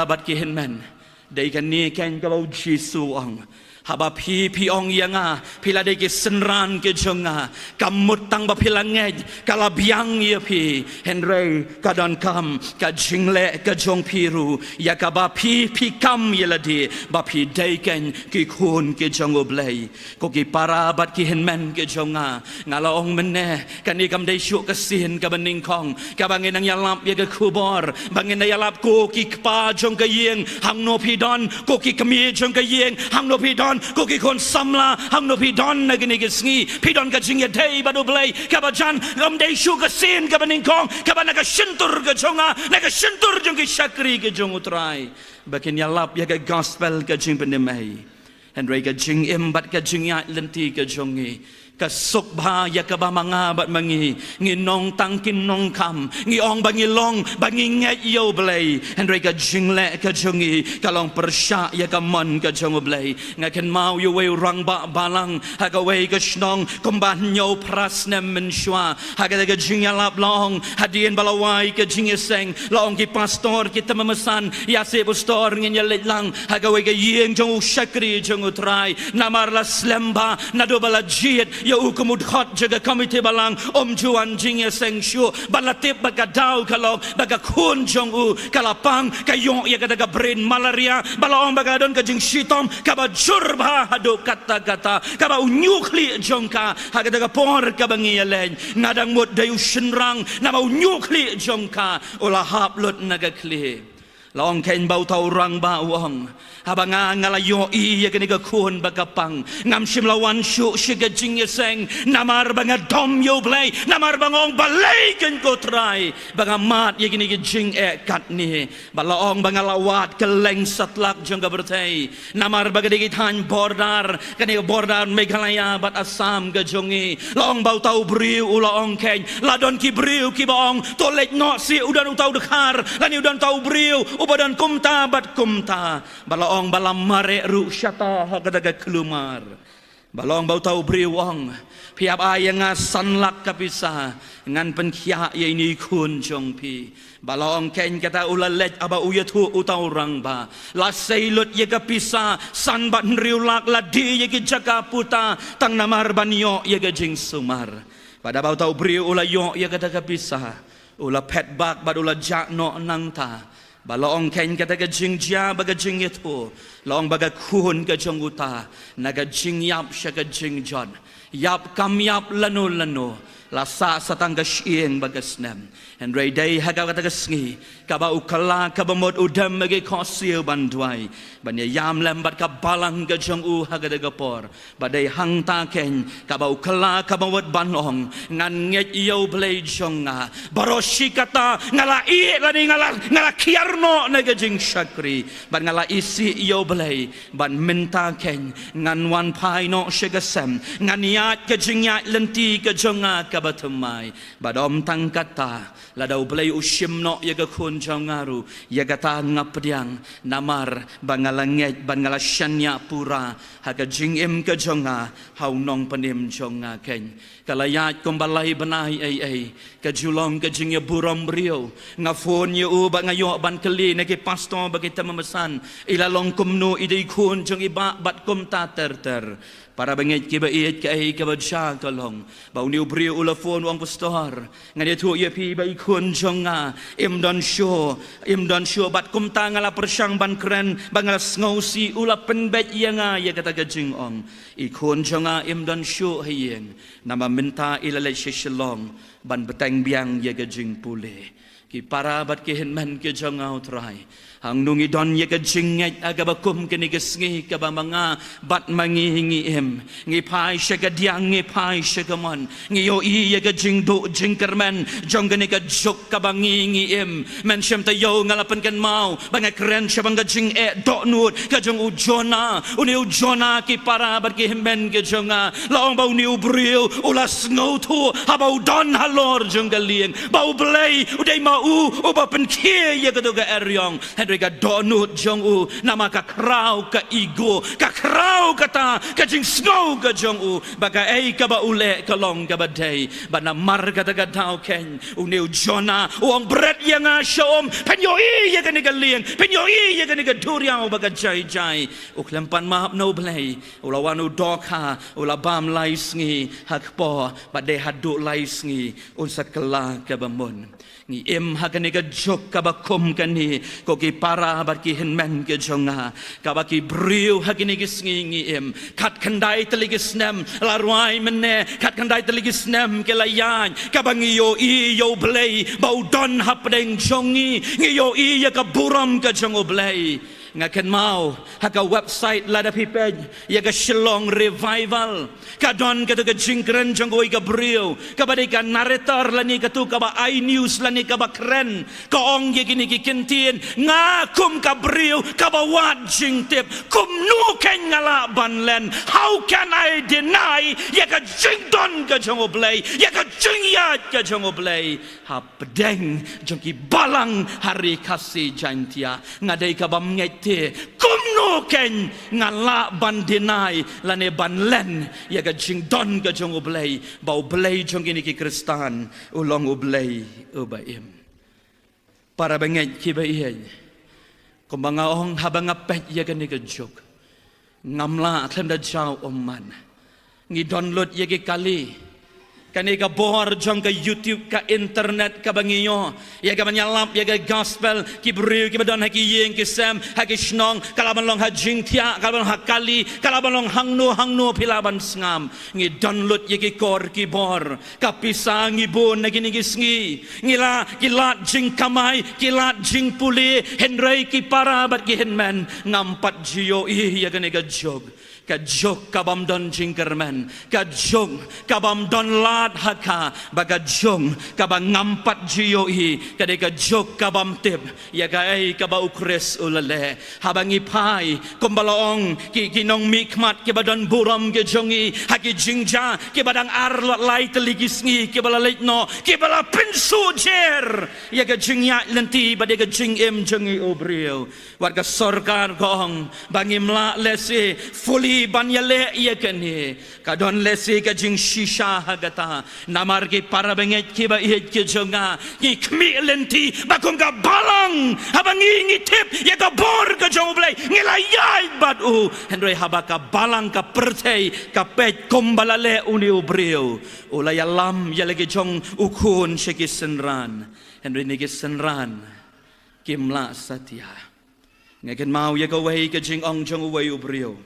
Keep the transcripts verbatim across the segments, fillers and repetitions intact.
Bad ki hynmen, dei kane keiñ kaba u Jisu u ong. Haba phi, phi ong ïa nga, phi la dei ki synran ki jong nga, kam mut tang ba phi la ngeit, ka la biang ïa phi, hynrei ka donkam ka jingleh ka jong phi ruh, ïa kaba phi, phi kam ïa lade ba phi dei keiñ ki khun ki jong U Blei. Ko ki para bad ki hynmen ki jong nga, nga la ong mynne, kane kam dei shuh ka sien kaba nyngkong kaba ngin nang ïalap ïa ka khubor, ba ngin nang ïalap ko ki kpa jong ka ïing, hangno phi don, ko ki kmie jong ka ïing, hangno phi don, ko ki khun samla, hangno phi don na kine ki sngi, phi don ka jingïadei bad U Blei kaba jan. Kam dei shuh ka sien kaba nyngkong kaba na ka shyntur ka jong nga, na ka shyntur jong ki shakri ki jong U Trai, ba kin ïalap ïa ka gospel ka jingpynim ei. Hynrei ka jingim bad ka jingïaid lynti ka jong ngi, ka suk bha ïa kaba ma nga bad ma ngi, ngi nong tang ki nongkam, ngi ong ba ngi long, ba ngi ngeit ïa U Blei, hynrei ka jingleh ka jong ngi ka long pyrshah ïa ka mon ka jong U Blei. Nga kynmaw ïa uwei u rangbah balang ha kawei ka shnong kumba hynñiew phra snem mynshuwa, ha kata ka jingïalap la ong, hadien ba la wai ka jingïaseng, la ong ki pastor ki tymmen basan, ïa se pastor ngin ïa leit lang ha kawei ka ïing jong u shakri jong U Trai. Namar la slem bha naduh ba la jied ïa u kum u dkhot jong ka komiti balang, um ju wan jingïaseng shuh, ba la tip ba ka daw ka long ba ka khun jong u ka la pang, ka ïoh ïa kata ka brain malaria, ba la ong ba ka don ka jingshitom kaba jur bha haduh katta katta, kaba u ñiuhkhlieh jong ka ha kata ka por kaba ngi ïaleit. Nga dang mut dei u shynrang, namar u ñiuhkhlieh jong ka u la hap lut na ka khlieh. La ong keiñ ba uta u rangbah u ong, haba nga, nga la ïohi ïa kane ka khun ba ka pang, ngam shym la wan shuh sha ka jingïaseng, namar ba nga dom ïa U Blei, namar ba nga ong balei keiñ ko Trai ba nga mad ïa kine ki jingeh katne. Ba la ong ba nga la wad kylleng satlak jong ka pyrthei, namar ba ka dei ki thaiñ border, kane ka border Meghalaya bad Assam ka jong ngi. La ong ba uta u briew u la ong keiñ, la don ki briew kiba ong, to leit noh seh, u don uta u dkhar, lane u don uta u briew uba don kumta bad kumta. Ba la ong ba la mareh ruh shata ha kata ka khlumar. Ba la ong ba uta u briew u ong, phi hap ai ïa nga san lak ka pisa, ngan pynkhiah ïa ine i khun jong phi. Ba la ong keiñ kata u la leit, haba u ïathuh uta u rangbah, la sei lut ïa ka pisa san bad hynriew lak, la die ïa ki jaka puta tang namar ban ïoh ïa ka jingsumar. Bad haba uta u briew u la ïoh ïa kata ka pisa, u la phet bak bad u la jah noh nangta. Ba la ong keiñ kata ka jingjia bad ka jingïathuh, la ong ba ka khun ka jong uta, na ka jingïap sha ka jingjot, ïap kam ïap lano lano, la sah sa tang ka shyieng bad ka snem. Hynrei dei ha kata ka sngi kaba u kylla, kaba mut u dem ha ki khohsiew ban duwai, ban ïaïam lem bad ka balang ka jong u ha kata ka por. Ba dei hangta keiñ kaba u kylla, kaba mut ban ong, ngan ngeit ïa U Blei jong nga. Baroh shi katta nga la ïeh lane nga la, nga la khiar noh na ka jingshakri, bad nga la isih ïa U Blei, bad mynta keiñ ngan wan phai noh sha ka sem, ngan ïaid ka jingïaid lynti ka jong nga kaba thymmai. Bad ym tang kata, lada U Blei u shim noh ïa ka khun jong nga ruh, ïa kata nga pdiang, namar ba nga la ngeit bad nga la shaniah pura ha ka jingim ka jong nga ha U Nongpynim jong nga keiñ. Ka la ïaid kumba lai bnai ei ei, ka ju long ka jingïaburom briew. Nga phone ïa u bad nga ïoh ban kylli na ki pastor bad ki tymmen basan, i la long kumno, i dei khun jong i bah bad kumta ter ter. Para bangeit kiba ïeit, kaei kaba jia ka long ba une u briew u la phone, u ong, pastor, ngan ïathuh ïa phi ba i khun jong nga im don shuh, im don shuh, bad kumta nga la pyrshang ban kren, ba nga la sngewsih, u la pynbeit ïa nga ïa kata ka jingong. I khun jong nga im don shuh ha ïing, namar mynta i la leit sha Shillong ban bteng biang ïa ka jingpule. Ki para bad ki hynmen ki jong nga, U Trai, hangno ngi don ïa ka jingngeit ha kaba kum kane ka sngi kaba ma nga bad ma ngi ngi im? Ngi phai sha ka diang, ngi phai sha ka mon, ngi ïohi ïa ka jingduh jingkyrmen jong kane ka juk kaba ngi ngi im. Mynshem taïew nga la pynkynmaw ba nga kren shaphang ka jingeh dohnud ka jong u Jonah. Une u Jonah, ki para bad ki hynmen ki jong nga, la ong ba une u briew u la sngewthuh haba u don halor jong ka lieng ba U Blei u dei ma u uba pynkhie ïa kato ka eriong, hynrei ka dohnud jong u, namar ka khraw ka ego, ka khraw kata ka jingsngew ka jong u ba kaei kaba u leh ka long kaba dei. Bad namar kata ka daw keiñ une u Jonah u ong, bret ïa nga sha um, pynïohi ïa kane ka lieng, pynïohi ïa kane ka duriaw ba ka jai jai. U khlem pan map na U Blei, u la wan u dohkha, u la bam lai sngi ha kpoh, bad dei haduh lai sngi un sa kylla kaba mut. Ngi im ha kane ka juk kaba kum kane, ko ki para bad ki hynmen ki jong nga, kaba ki briew ha kine ki sngi ngi im. Khatkhyndai tylli ki snem la rwai mynne, khatkhyndai tylli ki snem ki la ïaid, kaba ngi ïohi ïa U Blei ba u don hapdeng jong ngi, ngi ïohi ïa ka burom ka jong U Blei. Nga kynmaw ha ka website, lada phi peit ïa ka Shillong Revival, ka don kato ka jingkren jong kawei ka briew kaba dei ka narrator lane kato kaba ai news lane kaba kren. Ka ong ïa kine ki kyntien, nga kum ka briew kaba wad jingtip, kumno keiñ nga lah ban len? How can I deny ïa ka jingdon ka jong U Blei, ïa ka jingïaid ka jong U Blei hapdeng jong ki balang ha Ri Khasi Jaintia? Nga dei kaba ngeit te, kumno keiñ nga lah ban deny lane ban len ïa ka jingdon ka jong U Blei, ba U Blei jong kine ki Khristan u long U Blei uba im. Para bangeit kiba ïeit, kumba nga ong, haba nga peit ïa kane ka juk, ngam lah khlem da jaw ummat. Ngi don lut ïa ki kali. Kane ka bor jong ka YouTube, ka internet kaba ngi ïoh ïa kaban ïalap ïa ka gospel, ki briew kiba don ha ki ïing ki sem, ha ki shnong, ka lah ban long ha jingthiah, ka lah ban long ha kali, ka lah ban long hangno hangno phi lah ban sngap. Ngi don lut ïa ki kor ki bor. Ka pisa ngi bun na kine ki sngi. Ngi la, ki lad jingkamai, ki lad jingpule, hynrei ki para bad ki hynmen, ngam pat ju ïohi ïa kane ka juk. Ka juk kabym don jingkyrmen, ka juk kabym don lad ha ka, bad ka juk kaba ngam pat ju ïohi, ka dei ka juk kabym tip ïa kaei kaba U Khrist u la leh. Haba ngi phai, kumba la ong, ki, ki nongmihkhmat kiba don burom ki jong ngi, ha ki jingjia kiba dang ar la lai tylli ki sngi kiba la leit noh, kiba la pynsuh jer ïa ka jingïaid lynti bad ïa ka jingim jong ngi u briew. Wat ka sorkar ka ong ba ngim lah lehse fully ban ïaleh ïa kane. Ka don lehse ka jingshisha ha kata. Namar ki para bangeit kiba ïeit ki jong nga, ngi khmih lynti ba kum ka balang, haba ngi, ngi tip ïa ka bor ka jong U Blei, ngi la ïaid bad u. Hynrei haba ka balang, ka pyrthei ka peit kumba la leh une u briew, u la ïalam ïa la ki jong u khun sha ki synran. Hynrei ne ki synran kim lah satia. Nga kynmaw ïa kawei ka jingong jong uwei u briew,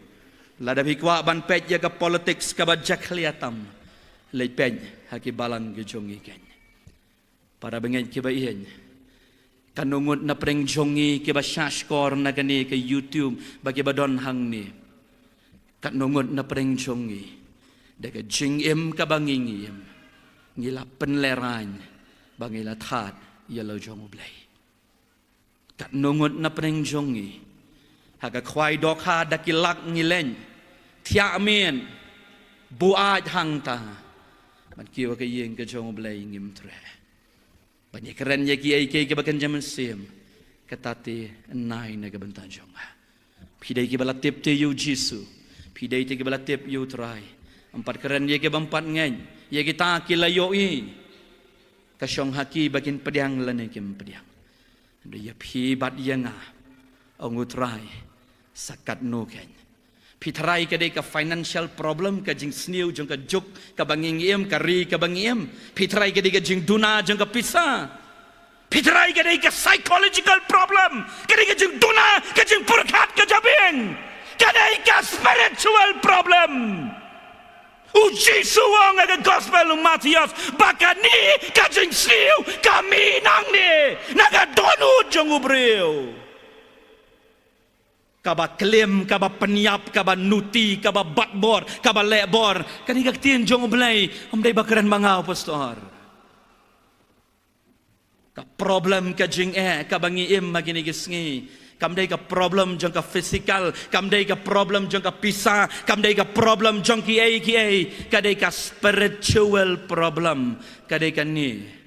lada phi kwah ban peit ïa ka politics kaba jakhlia tam, leit peit ha ki balang ki jong ngi keiñ. Para bangeit kiba ïeit, katno ngut na pdeng jong ngi kiba shahshkor na kane ka YouTube ba kiba don hangne? Katno ngut na pdeng jong ngi, da ka jingim kaba ngi, ngi im, ngi la pynlehraiñ ba ngi la thad ïa la jong U Blei? Katno ngut na pdeng jong ngi, ha ka khwai dohkha da ki lak ngi leit, thiah miet, buaid hangta, ban kiew ha ka ïing ka jong U Blei ngim treh ban ïakren ïa kiei kiei kiba kynja mynsiem? Kata te nai na ka bynta jong nga. Phi dei kiba la tip te ïa U Jisu, phi dei te kiba la tip ïa U Trai. Ym pat kren ïa kibym pat ngeit, ïa kita ki la ïohi. Ka shong ha ki ba kin pdiang lane kim pdiang. Hynrei ïa phi bad ïa nga, ong U Trai, sa katno keiñ. Phi tharai ka dei ka financial problem, ka jingsniew jong ka juk kaba ngi, ngi im, ka ri kaba ngi im? Phi tharai ka dei ka jingduna jong ka pisa? Phi tharai ka dei ka psychological problem, ka dei ka jingduna, ka jingpyrkhat ka jabieng? Ka dei ka spiritual problem. U Jisu u ong ha ka gospel u Mathaios ba kane ka jingsniew ka mih nangne na ka dohnud jong u briew. Kaba klim, kaba pynïap, kaba nuti, kaba bat bor, kaba leh bor, kane ka ktien jong U Blei. Ym dei ba kren ma nga, u pastor. Ka problem ka jingeh kaba ngi im ha kine ki sngi, kam dei ka problem jong ka physical, kam dei ka problem jong ka pisa, kam dei ka problem jong kiei kiei, ka dei ka spiritual problem, ka dei kane.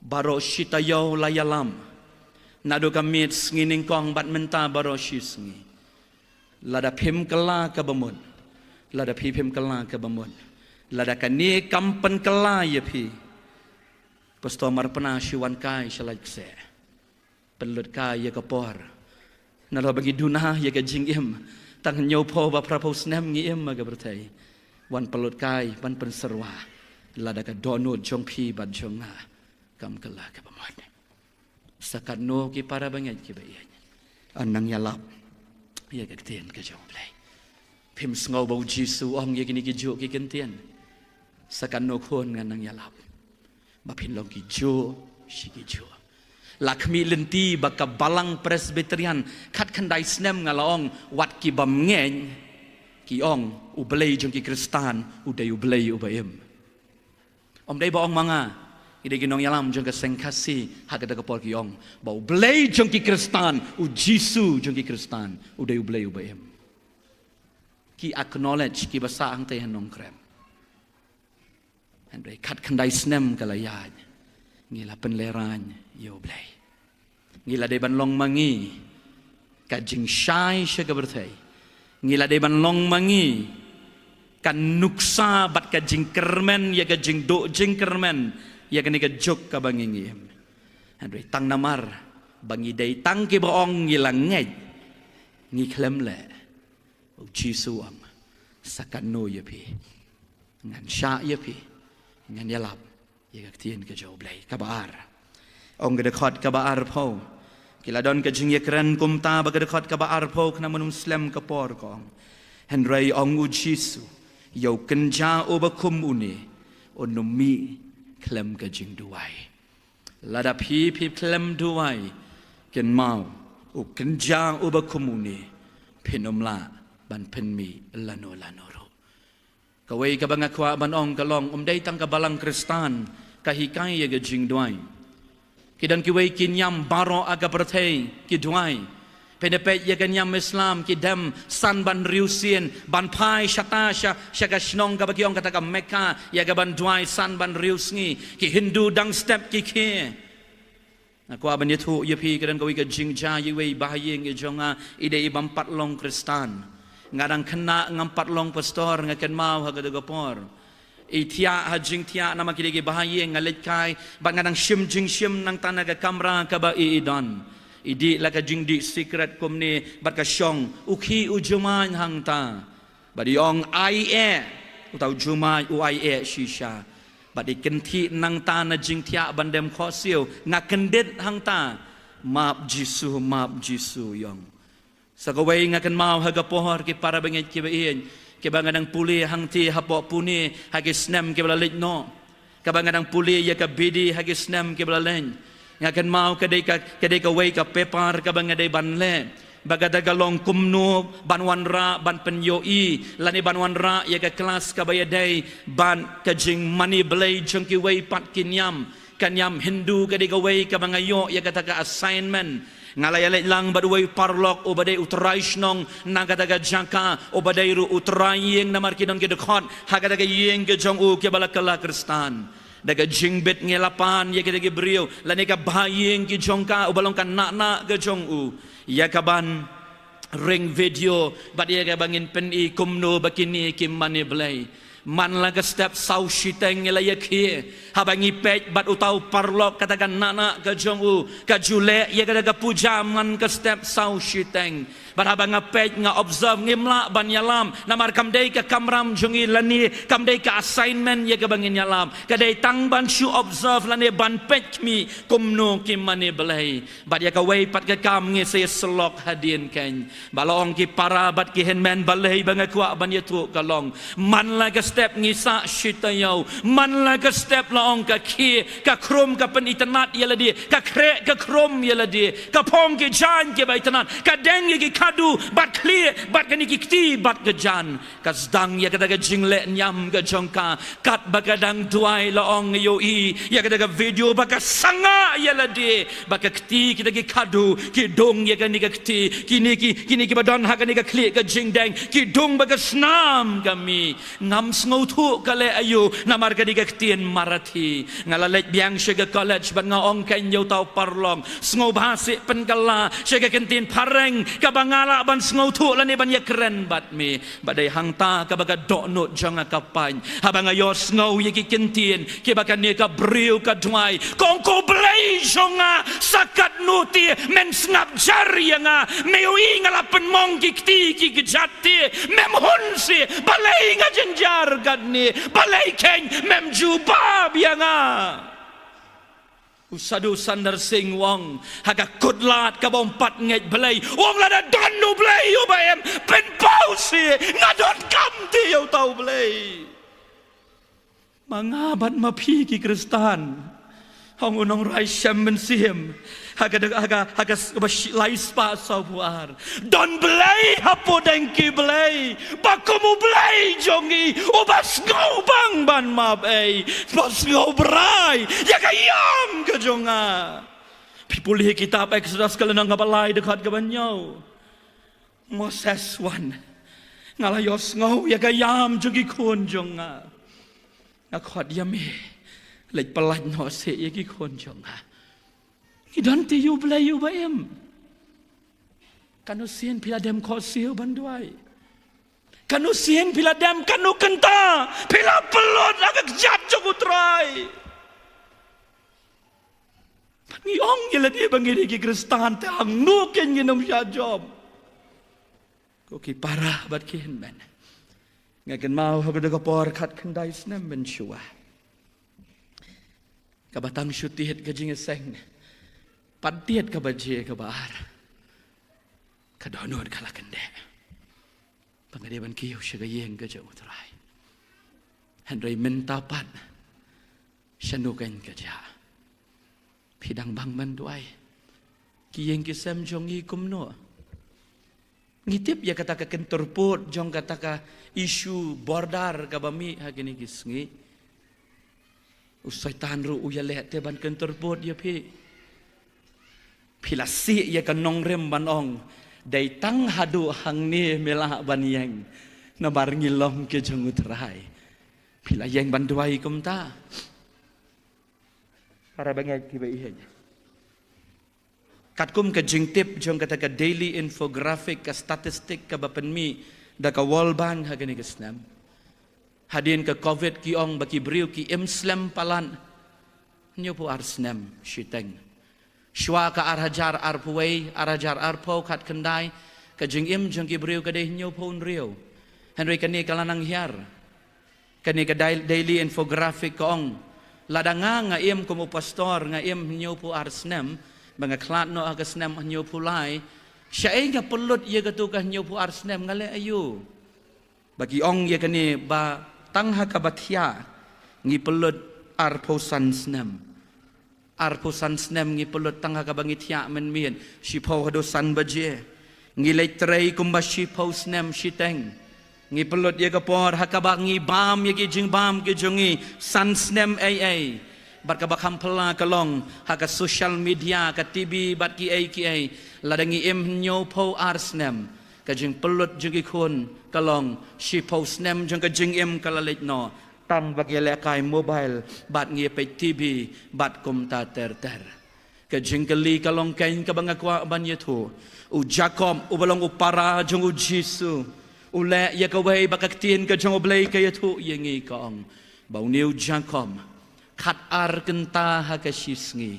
Baroh shi taïew la ïalam. Naduh ka miet sngi nyngkong bad mynta baroh shi sngi. Lada phim kylla kaba mut. Lada phi phim kylla kaba mut. Lada kane kam pynkylla ïa phi. Pastor Marpna, shu wan kai sha Laitkaseh. Pynlut kai ïa ka por. Nalor ba ngi duna ïa ka jingim. Tang hynñiewphew bad phraphew snem ngi im ha ka pyrthei. Wan pynlut kai, wan pynsyrwa. Lada ka dohnud jong phi bad jong nga kam kylla kaba mut. Sa katno ki para bangeit kiba ïeit. Yn nang ïalap ïa ka ktien ka jong U Blei. Phim sngew ba U Jisu u ong ïa kine kijuh ki kyntien. Sa katno khun ngan nang ïalap. Ba phin long kijuh shi kijuh. La khmih lynti ba ka Balang Presbyterian khatkhyndai snem nga la ong wat ki bym ngeit ki ong U Blei jong ki Khristan u dei U Blei uba im. Ym dei ba ong ma nga, ngi dei ki nongïalam jong ka Seng Khasi ha kata ka por ki ong ba U Blei jong ki Khristan, U Jisu jong ki Khristan u dei U Blei uba im. Ki acknowledge kiba sah hangtei ha Nongkrem. Hynrei khatkhyndai snem ka la ïaid, ngi la pynlehraiñ ïa U Blei. Ngi la dei ban long ma ngi ka jingshai sha ka pyrthei. Ngi la dei ban long ma ngi ka nuksa bad ka jingkyrmen ïa ka jingduh jingkyrmen ïa kane ka juk kaba ngi im. Hynrei tang namar ba ngi dei tang kiba ong ngi la ngeit, ngi khlem leh. U Jisu u ong, sa katno ïa phi. Ngan shah ïa phi. Ngan ïalap ïa ka ktien ka jong U Blei. Kaba ar. Ong ka dkhot kaba arphew. Ki la don ka jingïakren kumta ba ka dkhot kaba arphew khnang ba ym slem ka por ka ong. Hynrei ong U Jisu, ïa u kynja uba kum une, un ym mih khlem ka jingduwai. Lada phi phi khlem duwai, kynmaw, u kynja uba kum une, phin ym lah ban pynmih lano lano ruh. Kawei kaba nga kwah ban ong ka long, ym dei tang ka Balang Khristan ka hikai ïa ka jingduwai. Ki don kiwei ki niam baroh ha ka pyrthei ki duwai. Phin da peit ïa ka niam Islam ki dem san ban hynriew sien ban phai shata sha, sha ka shnong kaba ki ong kata ka Mecca ïa ka ban duwai san ban hynriew sngi. Ki Hindu dang step ki khie. Nga kwah ban ïathuh ïa phi, ka don kawei ka jingjia ïa iwei i bahaïing i jong nga, i dei i bym pat long Khristan. Nga dang khynnah ngam pat long pastor, nga kynmaw ha kata ka por. I thiah ha jingthiah namar ki dei ki bahaïing, nga leit kai bad nga dang shim jingshim nangta na ka kamra kaba i i don. I dih la ka jingdih sikret kumne bad ka shong, u khih u jumai hangta. Bad i ong ai eh, uta u jumai u ai eh shisha. Bad i kynthih nangta na jingthiah ban dem khohsiew, nga kyndit hangta. Map Jisu, map Jisu, i ong. Sa kawei nga kynmaw ha ka por ki para bangeit kiba ïeit, kiba nga dang pule hangtei hapoh Pune ha ki snem kiba la leit noh. Kaba nga dang pule ïa ka B.D. ha ki snem kiba la leit. Nga kynmaw ka dei ka, ka dei kawei ka paper kaba nga dei ban leh. Ba kata ka long kumno ban wanrah ban pynïohi lane ban wanrah ïa ka klas kaba ïadei bad ka jingmane Blei jong kiwei pat ki niam. Ka niam Hindu ka dei kawei kaba nga ïoh ïa kata ka assignment. Nga la ïaleit lang bad uwei u paralok uba dei u trai shnong na kata ka jaka, uba dei ruh u trai ïing namar ki don ki dkhot ha kata ka ïing ka jong u kiba la kylla Khristan. Da ka jingbit ngi la pan ïa kita ki briew lane ka bahaïing ki jong ka uba long ka nahnah ka jong u, ïa ka ban ring video bad ïa ka ba ngin pyni kumno ba kine ki mane Blei. Man la ka step saw shiteng ngi la ïakhie. Haba ngi peit bad uta u paralok kata ka nahnah ka jong u ka ju leh ïa kata ka puja man ka step saw shiteng. Bad haba nga peit nga observe ngim lah ban ïalam namar kam dei ka kamram jong ngi lane kam dei ka assignment ïa kaba ngin ïalam. Ka dei tang ban shu observe lane ban peit khmih kumno ki mane Blei. Bad ïa kawei pat ka kam ngi sa ïasyllok hadien keiñ. Ba la ong ki para bad ki hynmen, balei ba nga kwah ban ïathuh ka long, man la ka step ngi sah shi taïew, man la ka step la ong ka khie ka khrum ka pynitynnad ïa lade, ka khreh ka khrum ïa lade, ka phong ki jaiñ kiba itynnad, ka deng ïa ki khadduh bad khlieh bad kane ki kti bad ka jan. Ka sdang ïa kata ka jingleh niam ka jong ka, katba ka dang duwai la ong ïohi ïa kata ka video ba ka sangah ïa lade, ba ka kti kita ki khadduh ki dung ïa kane ka kti, kine ki, kine kiba don ha kane ka khlieh ka jingdeng ki dung ba ka snam ka mih. Ngam Sngewthuh ka leh aïu, namar ka dei ka ktien Marathi. Nga la leit biang sha ka college bad nga ong kein ïa uta u paralok, sngewbha seh pynkylla sha ka ktien phareng kaba nga lah ban sngewthuh lane ban ïakren bad me. Bad dei hangta kaba ka dohnud jong nga ka pait, haba nga ïohsngew ïa ki ktien kiba kane ka briew ka duwai, ka ong, ko Blei jong nga, sa katno te men sngap jar ïa nga? Me ïohi nga la pynmong ki kti ki kjat te, mem hun seh, balei nga jynjar katne? Balei kein mem jubab ïa nga? U Sadhu Sundar Singh u ong, ha ka kut lad kaba um pat ngeit Blei, u ong, lada don u Blei uba im, pynpaw seh, nga donkam te ïa uta u Blei. Ma nga bad ma phi ki Khristan, ong u nongrwai Shem Mynsiem, ha ka, ha ka, ha ka s-, ba shi-, lai spah sawphew ar. Don Blei hapdeng ki blei, ba kum u Blei jong ngi, uba sngewbang ban map ei, ba sngewbrai ïa ka ïam ka jong nga. Phi pule kitab Exodus ka lynnong kaba lai, dkhot kaba hynñiew. Moses wan, nga la ïohsngew ïa ka ïam jong ki khun jong nga. Nga khot ïa me, leit pyllait noh seh ïa ki khun jong nga. Ngi don te ïa u Blei uba im. Katno sien phi la dem khohsiew ban duwai? Katno sien phi la dem, katno kynta phi la pynlut ha ka kjat jong u Trai? Ngi ong ïa lade ba ngi dei ki Khristan, te hangno kein ngin ym shah jop? Ko ki para bad ki hynmen, nga kynmaw ha kata ka por khatkhyndai snem mynshuwa, kaba tang shu tied ka jingïaseng, pat tied ka baje kaba ar, ka dohnud ka la kyndeh ba nga dei ban kiew sha ka ïing ka jong u Trai. Hynrei mynta pat, shano kein ka jia? Phi dang bang ban duwai? Ki ïing ki sem jong ngi kumno? Ngi tip ïa kata ka kyntur pud jong kata ka issue border kaba mih ha kine ki sngi. U Soitan ruh u ïaleh te ban kyntur pud ïa phi. Phi la sih ïa ka nongrim ban ong, dei tang haduh hangne me lah ban ïeng, namar ngi long ki jong u Trai. Phi la ïeng ban duwai kumta? Para bangeit kiba ïeit, katkum ka jingtip jong kata ka daily infographic, ka statistic kaba pynmih da ka World Bank ha kane ka snem, hadien ka Covid ki ong ba ki briew ki im slem palat hynñiewphew ar snem shiteng. Shuwa ka ar hajar arphew wei, ar hajar arphew khatkhyndai, ka jingim jong ki briew ka dei hynñiewphew hynriew. Hynrei kane ka la nang hiar. Kane ka dai-, daily infographic ka ong, lada nga, nga im kum u pastor, nga im hynñiewphew ar snem, ba nga khlad noh ha ka snem hynñiewphew lai, shaei nga pynlut ïa kato ka hynñiewphew ar snem, nga leh aïu? Ba ki ong ïa kane ba tang ha kaba thiah ngi pynlut arphew san snem. Arphew san snem ngi pynlut tang ha kaba ngi thiah mynmiet, shiphew haduh san baje. Ngi leit trei kumba shiphew snem shiteng. Ngi pynlut ïa ka por ha kaba ngi bam ïa ki jingbam ki jong ngi san snem ei ei. Bad kaba kham phylla ka long ha ka social media, ka T V bad kiei kiei. Lada ngi im hynñiewphew ar snem, ka jingpynlut jong ki khun ka long shiphew snem jong ka jingim ka la leit noh tang ba ngi lehkai mobile bad ngi peit T V bad kumta ter ter. Ka jingkylli ka long kein kaba nga kwah ban ïathuh. U Jakob uba long u para jong u Jisu, u leh ïa kawei ba ka ktien ka jong U Blei ka ïathuh ïa ngi, ka ong ba une u Jakob khat ar kynta ha ka shisngi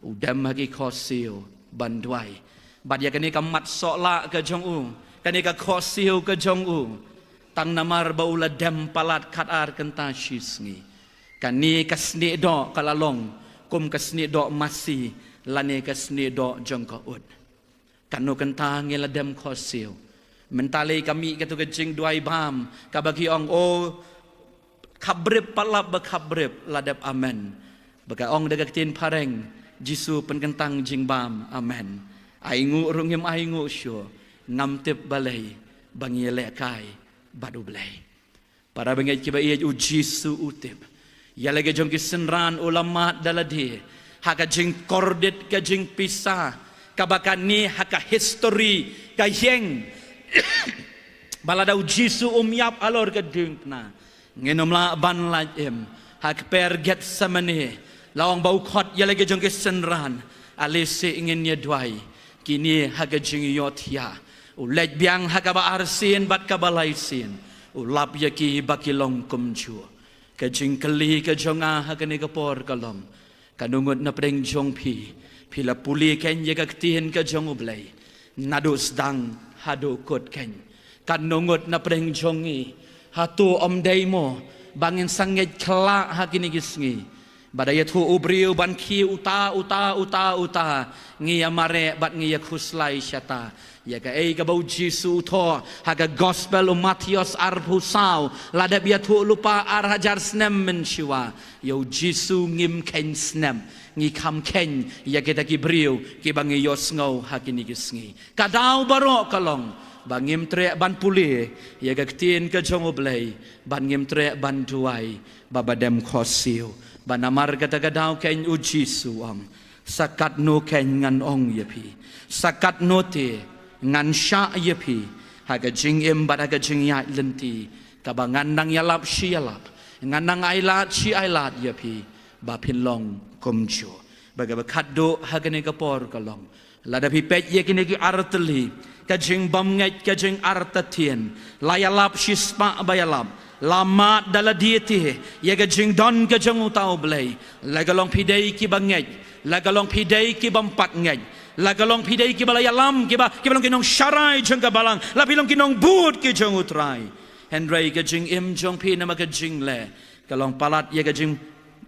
u dem ha ki khohsiew ban duwai. Bad ïa kane ka mat sohlah ka jong u, kane ka khohsiew ka jong u, tang namar ba u la dem palat khat ar kynta shisngi, kane ka snieh doh ka la long kum ka snieh doh masi lane ka snieh doh jong ka ut. Kano kynta ngi la dem khohsiew. Mynta lei ka mih kato ka jingduwai bam kaba ki ong, o, khapbrip, palat ba khapbrip la dep amen. Ba ka ong da ka ktien phareng, Jisu pynkyntang jingbam, amen. Ai nguh ruh ngim ai nguh shuh, ngam tip balei ba ngi lehkai bad U Blei. Para bangeit kiba ïeit, u Jisu u tip ïa la ka jong ki synran, u la mad da lade ha ka jingkordit ka jingpisa kaba kane ha ka history ka ïeng ba lada u Jisu um ïap halor ka diengphna, Ngin ym lah ban lait im. Ha kper Gethsemane, la ong ba u khot ïa la ki jong ki synran. Ale shi ngin ïa duwai. Kine ha ka jingïohthiah. U leit biang ha kaba arsien bad kaba laisien. U lap ïa ki ba ki long kumjuh. Ka jingkylli ka jong nga ha kane ka por ka long, katno ngut na pdeng jong phi, phi la pule keiñ ïa ka ktien ka jong U Blei, naduh sdang haduh kut keiñ? Katno ngut na pdeng jong ngi, hato ym dei mo ba ngin sa ngeit khyllah ha kine ki sngi? Ba da ïathuh u briew ban khie uta uta uta uta, ngi ïa mareh bad ngi ïa khuslai shata. Ïa kaei kaba U Jisu u thoh ha ka Gospel u Mathaios arphew saw, la dep ïathuh lypa ar hajar snem mynshuwa. Ïa U Jisu ngim kheiñ snep, ngi kham kheiñ ïa kita ki briew kiba ngi ïohsngew ha kine ki sngi. Ka daw baroh ka long ba ngim treh ban pule ïa ka ktien ka jong U Blei, ban ngim treh ban duwai ba ba dem khohsiew. Ba namar kata ka daw keiñ U Jisu u ong, sa katno keiñ ngan ong ïa phi? Sa katno te ngan shah ïa phi ha ka jingim bad ha ka jingïaid lynti, kaba ngan nang ïalap shi ïalap, ngan nang ailad shi ailad ïa phi, ba phin long kumjuh? Ba kaba khatduh ha kane ka por ka long, lada phi peit ïa kine ki artylli, ka jingbymngeit, ka jingartatien, la ïalap shi spah ba ïalap, la mad da lade te ïa ka jingdon ka jong uta U Blei. La ka long phi dei kiba ngeit, la ka long phi dei kibym pat ngeit, la ka long phi dei kiba la ïalam, kiba, kiba long ki nongsharai jong ka balang, la phi long ki nongbud ki jong U Trai. Hynrei ka jingim jong phi namar ka jingleh, ka long palat ïa ka jing,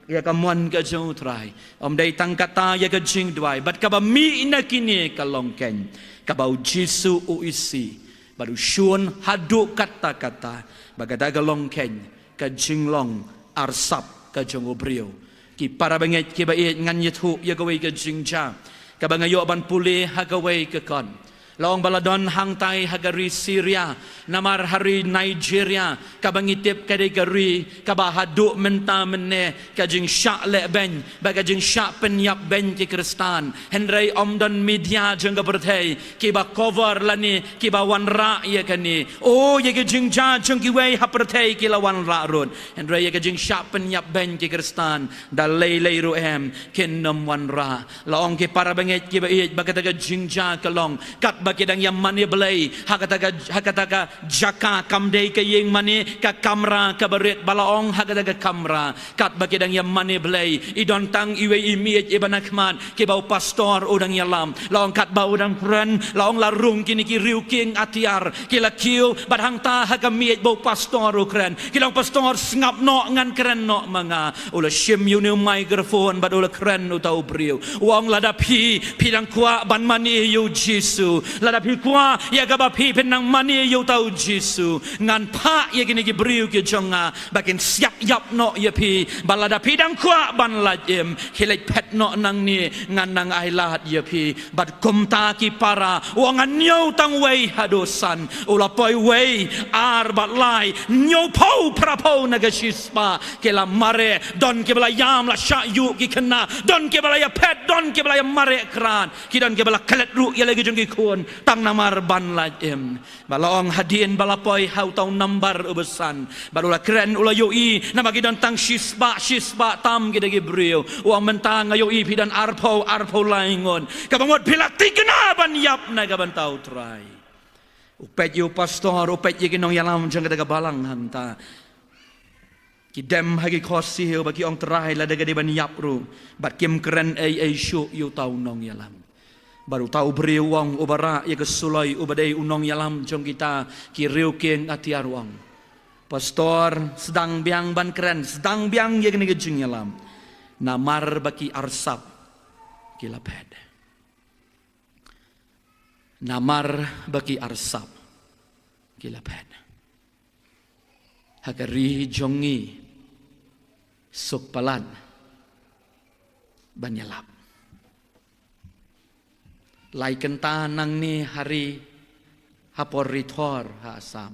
ïa ka mon ka jong U Trai. Ym dei tang kata, ïa ka jingduwai. Bad kaba mih na kine ka long keiñ, kaba U Jisu u isih bad u shun haduh katta katta. Ba kata ka long keiñ ka jinglong arsap ka jong u briew. Ki para bangeit kiba ïeit, ngan ïathuh ïa kawei ka jingjia kaba nga ïoh ban pule ha kawei ka kot. La ong ba la don hangtai ha ka ri Syria, namar ha ri Nigeria, kaba ngi tip ka dei ka ri kaba haduh mynta mynne ka jingshah lehbeiñ bad ka jingshah pynïap beiñ ki Khristan. Hynrei ym don media jong ka pyrthei kiba cover lane kiba wanrah ïa kane. O, ïa ki jingjia jong kiwei ha pyrthei ki la wanrah ruh, hynrei ïa ka jingshah pynïap beiñ ki Khristan da lei lei ruh em kin ym wanrah. La ong ki para bangeit kiba ïeit ba kata ka jingjia ka long katba ki dang ïa mane Blei ha kata ka, ha kata ka jaka, kam dei ka ïing mane, ka kamra kaba rit, ba la ong ha kata ka kamra katba ki dang ïa mane Blei, i don tang iwei i miej iba na khmat, kiba u pastor u dang ïalam. La ong katba u dang kren, la ong la rung kine ki riew kieng atiar ki la kiew bad hangta ha ka miej ba u pastor u kren. Ki la ong, "Pastor, sngap noh, ngan kren noh ma nga." U la shim ïa une u microphone bad u la kren uta u briew. U ong, "Lada phi, phi dang kwah ban mane ïa U Jisu, lada phi kwah ïa kaba phi phin nang mane ïa uta U Jisu, ngan phah ïa kine ki briew ki jong nga ba kin siat ïap noh ïa phi. Bad lada phi dang kwah ban lait im, khie leit phet noh nangne, ngan nang ailad ïa phi." Bad kumta ki para, u ong, "Ngan ñiew tang wei haduh san." U la poi wei, ar bad lai, hynñiewphew, phraphew na ka shispah ki la mareh. Don kiba la ïam, la shah ïuh ki khynnah, don kiba la ïa phet, don kiba la ïa mareh krad, ki don kiba la klet ruh ïa la ki jong ki khun tang namar ban lait im. Bad la ong, hadien ba la poi ha uta u nambar uba san, bad u la kren, u la ïohi, namar ki don tang shispah, shispah tam ki da ki briew. U ong, "Mynta nga ïohi phi don arphew, arphew lai ngut. Kaba mut phi la thikna ban ïap na ka bynta U Trai." U peit ïa u pastor, u peit ïa ki nongïalam jong kata ka balang hangta. Ki dem ha ki khohsiew bad ki ong, "Trai, lada ka dei ban ïap ruh, bad kim kren ei ei shuh ïa uta u nongïalam." Bad uta u briew u ong, uba rah ïa ka suloi, uba dei u nongïalam jong kita ki riew kieng atiar, u ong, "Pastor, sdang biang ban kren, sdang biang ïa kane ka jingïalam. Namar ba ki arsap ki la phet. Namar ba ki arsap ki la phet. Ha ka ri jong ngi, suk palat ban ïalap. Lai kynta nangne ha ri, ha por ri thor ha Assam,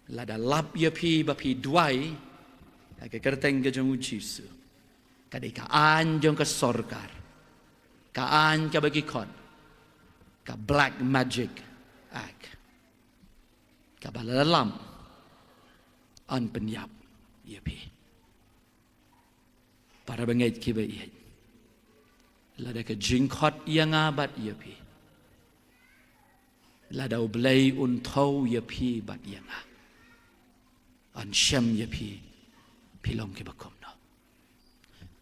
lada lap ïa phi ba phi duwai ha ka kyrteng ka jong U Jisu, ka dei ka aiñ jong ka sorkar, ka aiñ kaba ki khot ka Black Magic Act, kaba la lam yn pynïap ïa phi. Para bangeit kiba ïeit, lada ka jingkhot ïa nga bad ïa phi, lada U Blei un thew ïa phi bad ïa nga, yn shem ïa phi, phi long kiba kumno?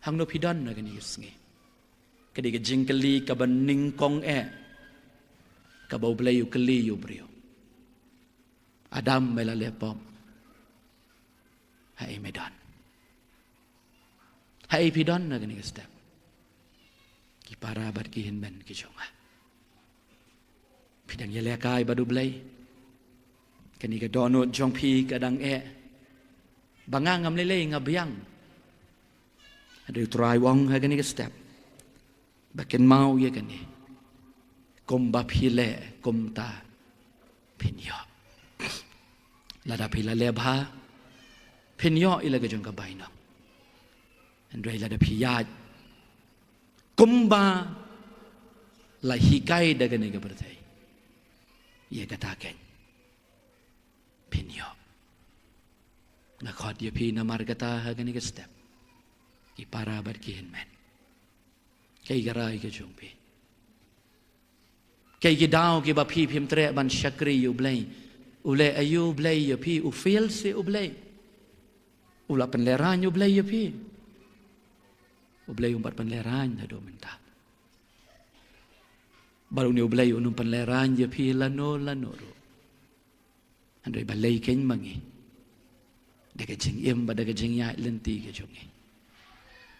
Hangno phi don ha kane ka sngi? Ka dei ka jingkylli kaba nyngkong eh kaba U Blei u kylli ïa u briew. Adam, me la leh pop? Haei me don? Haei phi don ha kane ka step? Ki para bad ki hynmen ki jong nga, phi dang ïalehkai bad U Blei? Kane ka dohnud jong phi ka dang eh ba nga ngam lei lei, nga biang? Hynrei U Trai u ong ha kane ka step ba kynmaw ïa kane, kumba phi leh kumta phin ïoh. Lada phi la leh bha, phin ïoh ïa la ka jong ka bainong. Hynrei lada phi ïaid kumba la hikai da kane ka pyrthei, ïa kata keiñ phin ïoh. Nga khot ïa phi namar kata ha kane ka step, ki para bad ki hynmen. Kaei ka rai ka jong phi? Kaei ki daw kiba phi phim treh ban shakri ïa U Blei? U leh aïu U Blei ïa phi? U fail seh U Blei? U la pynlehraiñ U Blei ïa phi? U Blei um pat pynlehraiñ haduh mynta. Bad une U Blei un ym pynlehraiñ ïa phi lano lano ruh. Hynrei balei keiñ ma ngi, da ka jingim bad da ka jingïaid lynti ka jong ngi,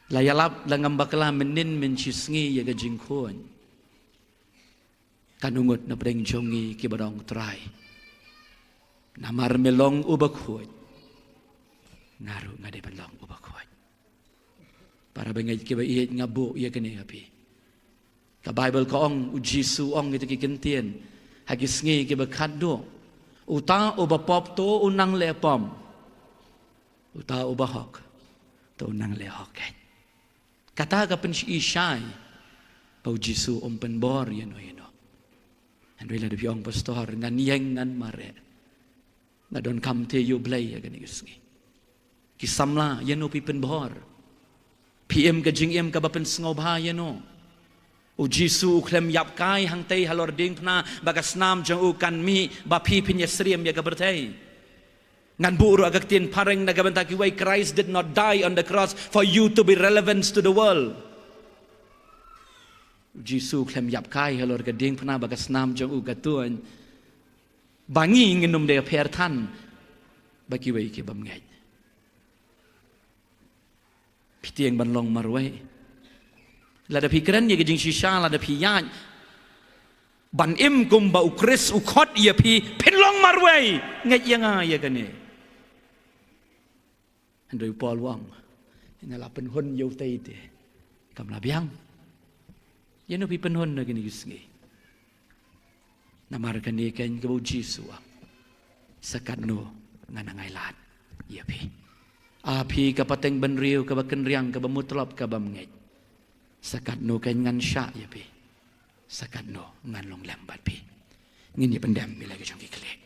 la ïalap la ngam bakla mynnin mynshisngi ïa ka jingkhuid. Katno ngut na pdeng jong ngi kiba ong, Trai, namar me long uba khuid, nga ruh nga dei ban long uba khuid. Para bangeit kiba ïeit, nga buh ïa kane ha phi. Ka Baibl ka ong, U Jisu u ong ïa kita ki kyntien ha ki sngi kiba khatduh: Uta uba pop to u nang leh pop, uta uba hok to u nang leh hok keiñ. Kata ka pyni shai ba U Jisu um pynbor ïano ïano. Hynrei lada phi ong, Pastor, ngan ïeng, ngan mareh, nga donkam te ïa U Blei ha kane ka sngi. Ki samla, ïano phi pynbor? Phi im ka jingim kaba pynsngewbha ïano? U Jisu u khlem ïap kai hangtei halor diengphna ba ka snam jong u kan mih ba phi phin ïasyriem ïa ka pyrthei. Ngan buh ruh ha ka ktien phareng na ka bynta kiwei: Christ did not die on the cross for you to be relevant to the world. U Jisu u khlem ïap kai halor ka diengphna ba ka snam jong u ka tuid ba ngi ngin ym dei pher than bad kiwei ki bym ngeit. Phi tieng ban long marwei. Lada phi kren ïa ka jingshisha, lada phi ïaid ban im kumba U Khrist u khot ïa phi, phin long marwei. Ngeit ïa nga ïa kane. Hynrei u Paul u ong, nga la pynhun ïa utei te kam la biang. Ïano phi pynhun ha kine ki sngi? Namar kane keiñ kaba U Jisu u ong, sa katno ngan nang ailad ïa phi, a phi ka pateng bynriew kaba kynriang, kaba mutlop, kaba bym ngeit. Sa katno keiñ ngan shah ïa phi, sa katno ngan long lem bad phi. Ngin ïa pyndem ïa la ki jong ki khlieh.